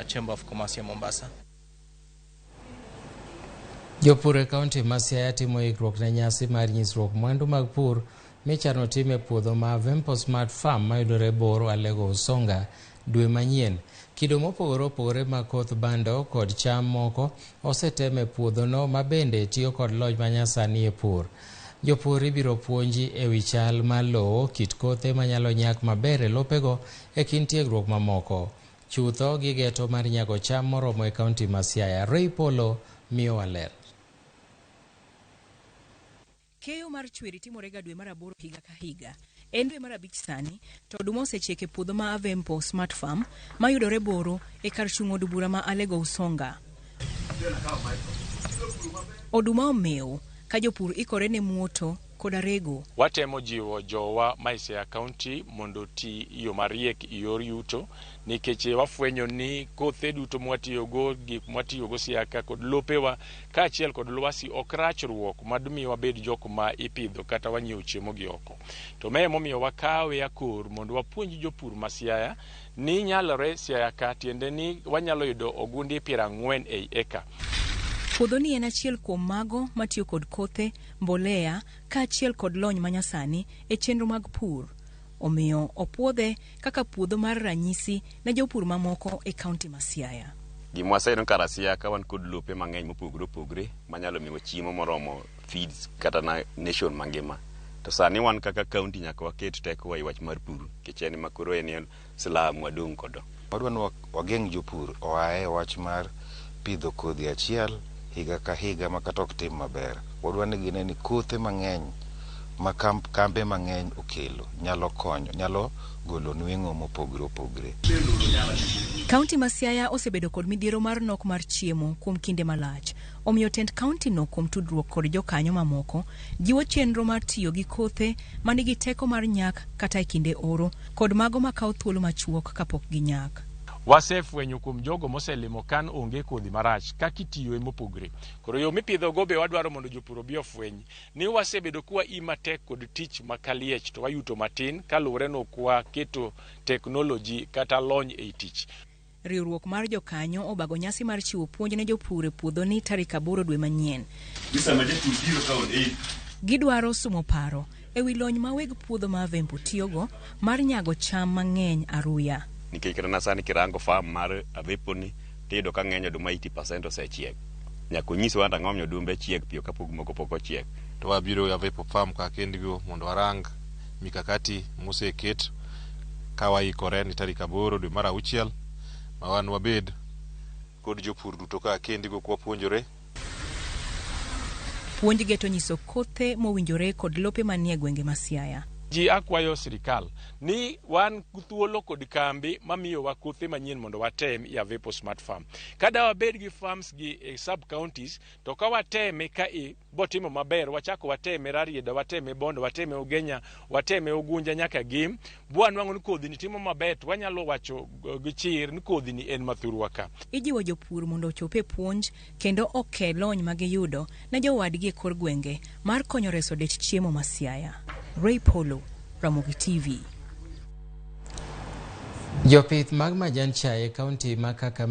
Chamber of Commerce ya Mombasa. Jopur e kaunti ma Siaya timo ikruok ne nyasi mar nyisruok mwandu mag pur michano tim e puodho ma Avempo Smart Farm mayudore Bor Alego Usonga dwe manyien. Kido mopogore opogore mag koth bando kod cham moko osetem e puodhono ma bende tiyo kod lony manyasani e pur. Jopur ibiro puonji e wi chal mar lowo, kit kothe manyalo nyak maber e lopego e kind tiegruok mamoko. Chutho gigeto mar nyago cham moromo e kaunti ma Siaya. Ray Polo miyowa ler. Keyo mar chwiri timore ga dwe mar 8 higa ka higa. En dwe mar 5 sani, to oduma osechiek e puodho ma Avempo Smart Farm mayudore Boro e kar chung' od bura ma Alego Usonga. Oduma omew ka jopur ikore ne muoto koda rego. Watemo jiwo jowa ma e Siaya County mondo oti yo mariek e yor yuto nikech wafwenyo ni kothe duto mwatiyogo, gik mwatiyogo Siaya ka kod lopewa kaachiel kod lwasi ok rachruok madmi wabed jok ma ipidho kata wanyiewo chiemo gi oko. To mae emomiyo wakawe akor mondo wapuonj jopur ma Siaya ni nyalore Siaya ka, tiende ni wanyalo yudo ogunde 40 ei eka. Puodhoni en achiel kuom mago matiyo kod kothe, mbolea kaachiel kod lony manyasani e chenro mag pur. Omiyo opuodhe kaka puodho mar ranyisi ne jopur mamoko e kaunti ma Siaya. Gima waseyudo kar Siaya ka wan kod lope mang'eny mopogore opogore manyalo miyowa chiemo moromo feeds kata na nation mangima. To sani wan kaka kaunti nyaka waket tekowa e wach mar pur nikech en ema koro en silaha mwadong' kodo. Wadwa ni wageng' jopur oaye wach mar pidho kodhi achiel higa ka higa ma kata ok tim maber. Wadwa ni gine ni kothe mang'eny ma kambe mang'eny okelo nyalo konyo, nyalo golo nweng'o mopogore opogore. Kaunti ma Siaya osebedo kod midhiero mar nok mar chiemo kuom kinde malach. Omiyo tend kaunti no kuom tudruok kod jokanyo mamoko jiwo chenro mar tiyo gi kothe manigi teko mar nyak kata e kinde oro kod mago makawo thuolo machuok kapok ginyak. Wasefwenyo kuom jogo moselimo kan onge kodhi marach kaka itiyo mopogre. Koro yo mipidhogo be wadwaro mondo jopur obi ofweny ni wasebedo kwa i matek kod tich makaliech to wayuto matin kaluwore ni ok waketo teknoloji kata lony ei tich. Riwruok mar jokanyo obago nyasi mar chiwo puonj ne jopur e puodhoni tarik 8 dwe manyien. Gidwaro sumo paro e wi lony ma weg puodho ma Avempo tiyogo mar nyago cham mang'eny aruya. Nikech kata na sani kirango farm mar Avepo ni tiyudo ka ng'eny oduma 80% osechiek. Nyaka onyiswa ni ang'o momiyo odumbe chiek piyo kapok moko pok ochiek. To wabiro Avepo farm ka kendigo mondo warang mikakati moseket ka waikore ni tarik 8 dwe mar 6 ma wan wabed kod jopur duto ka kendigo kwapuonjore. Puonj geto nyiso kothe mowinjore kod lope manie gwenge ma Siaya. Ji akwayo sirikal ni wan thuolo kod kambi mamiyowa kothe manyien mondo watem e Avepo Smart Farm. Ka da wabed gi farms gi e sub counties to ka wateme ka e botimo maber wachako wateme Rarieda, wateme Bondo, wateme Ugenya, wateme Ugunja nyaka Gem, bwanwang'o ni kodhi ni timo maber to wanyalo wacho gi chir ni kodhi ni en mathurwa ka. Ijiwo jopur mondo ochop e puonj kendo oke lony ma giyudo ne jowadgi e kor gwenge mar konyo reso dech chiemo ma Siaya. Ray Polo, Ramogi TV. Jopith mag majan chae e kaunti ma Kakamega